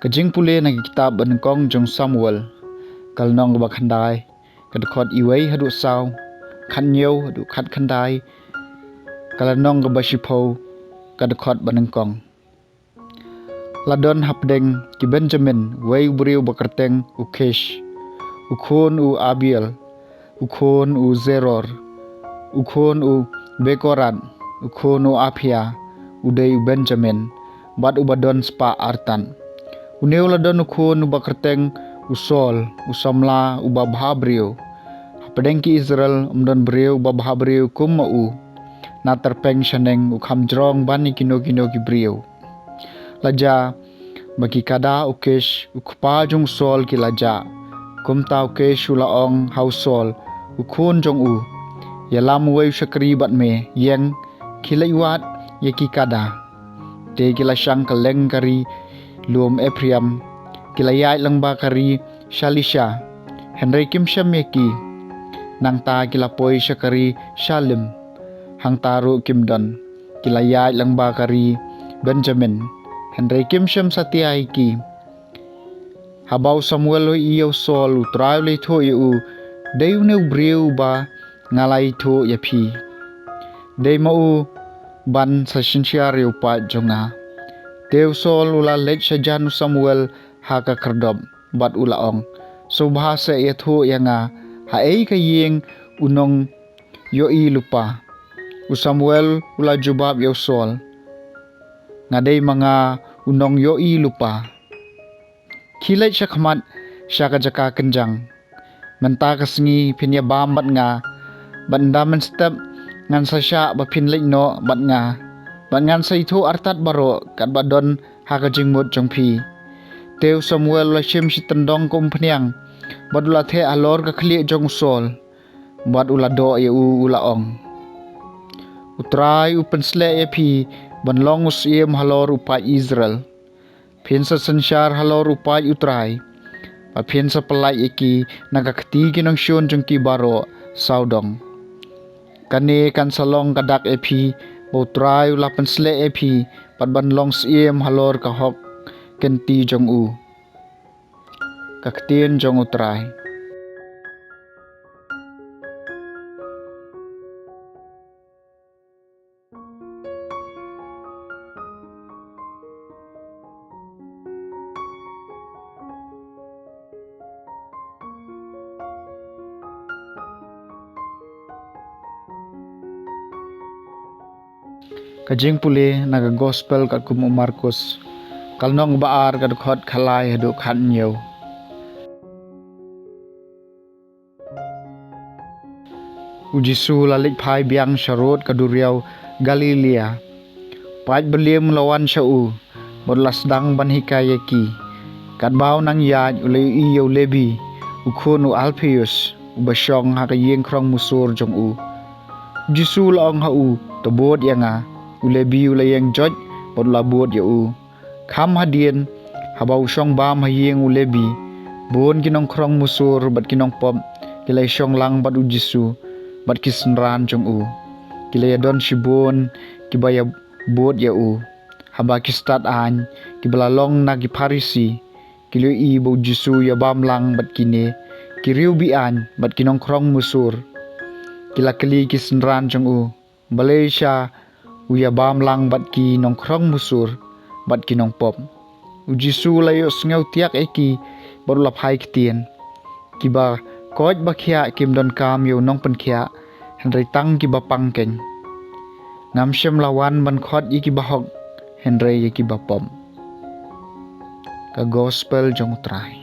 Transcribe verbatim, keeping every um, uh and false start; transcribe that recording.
Ka jingpule na ka kitab ba nyngkong jong Samuel, ka lynnong ba khyndai, ka dkhot iwei haduh saw, khathynñiew haduh khatkhyndai, ka lynnong ba shiphew, ka dkhot ba nyngkong. La don hapdeng ki Benjamin, wei u briew ba kyrteng u Kish, u khun u Abiel, u khun u Zeror, u khun u Bekorat, u khun u Aphia, u dei u Benjamin, bad uba don spah artat. Une u la don u khun uba kyrteng u Saul, u samla uba bha briew. Hapdeng ki Israel ym don briew uba bha briew kum ma u, na tyrpeng shaneng u kham jrong ban ïa kino kino ki briew. La jia ba ki kada u Kish u kpa jong u Saul ki la jah. Kumta u Kish u la ong ha u Saul, u khun jong u, ïalam uwei u shakri bad me, ïeng, khie leit wad ïa ki kada. Te ki la shang kylleng ka ri lum Ephraim, ki la ïaid lyngba ka ri Shalisha, hynrei kim shem ïa ki. Nangta ki la poi sha ka ri Shalim, hangta ruh kim don. Ki la ïaid lyngba ka ri Benjamin, hynrei kim shem satia ïa ki. Haba u Samuel u ïohi ïa u Saul, u Trai u la ïathuh ïa u, dei une u briew uba nga la ïathuh ïa phi. Dei ma u ban sa synshar ïa u paid jong nga. Te u Saul u la leit shajan u Samuel ha ka khyrdop bad u la ong, sngewbha sa ïathuh ïa nga, ha ei ka ïing u nongïohi lypa? U Samuel u la jubab ïa u Saul, nga dei ma nga u nongïohi lypa. Khie leit sha khmat sha ka jaka kynjang. Mynta ka sngi phin ïa bam bad nga, bad ynda mynstep ngan sa shah ba phin leit noh bad nga, bad ngan sa ïathuh artat baroh katba don ha ka jingmut jong phi. Te u Samuel u la shim shi tyndong ka umphniang bad u la theh halor ka khlieh jong u Saul, bad u la doh ïa u, u la ong, U Trai u pynsleh ïa phi ban long u syiem halor u paid Israel. Phin sa synshar halor u paid u Trai, bad phin sa pyllait ïa ki na ka kti ki nongshun jong ki baroh sawdong. Kane kan sa long ka dak ïa phi, ba u Trai u la pynsleh ïa phi bad ban long syiem halor ka hok kynti jong u. Ka ktien jong u Trai. Ka jingpule na ka Gospel katkum u Markus, ka lynnong ba ar, ka dkhot khatlai haduh khathynñiew. U Jisu u la leit phai biang sharud ka duriaw Galilea. Paid ba lieh u la wan sha u, bad u la sdang ban hikai ïa ki. Katba u nang ïaid u la ïohi ïa u Lebi, u khun u Alpheus, uba shong ha ka ïing khrong musur jong u. U Jisu u la ong ha u, to bud ïa nga. U Lebi u la ïeng joit bad u la bud ïa u. Kham hadien, haba u shong bam ha ïing u Lebi, bun ki nongkhrong musur bad ki nongpop ki la ïashong lang bad u Jisu bad ki synran jong u. Ki la ïadon shibun kiba ïabud ïa u. Haba ki stad aiñ, kiba la long na ki Pharisi, ki la ïohi ba u Jisu u ïabam lang bad kine ki riewbieiñ bad ki nongkhrong musur, ki la kylli ki synran jong u, balei sha u ïabam lang bad ki nongkhrong musur bad ki nongpop. U Jisu u la ïohsngew tiak ïa ki bad u la phai ktien, kiba koit ba khiah kim donkam ïa u nongpynkhiah, hynrei tang kiba pang keiñ. Ngam shym la wan ban khot ïa kiba hok, hynrei ïa kiba pop. Ka Gospel jong u Trai.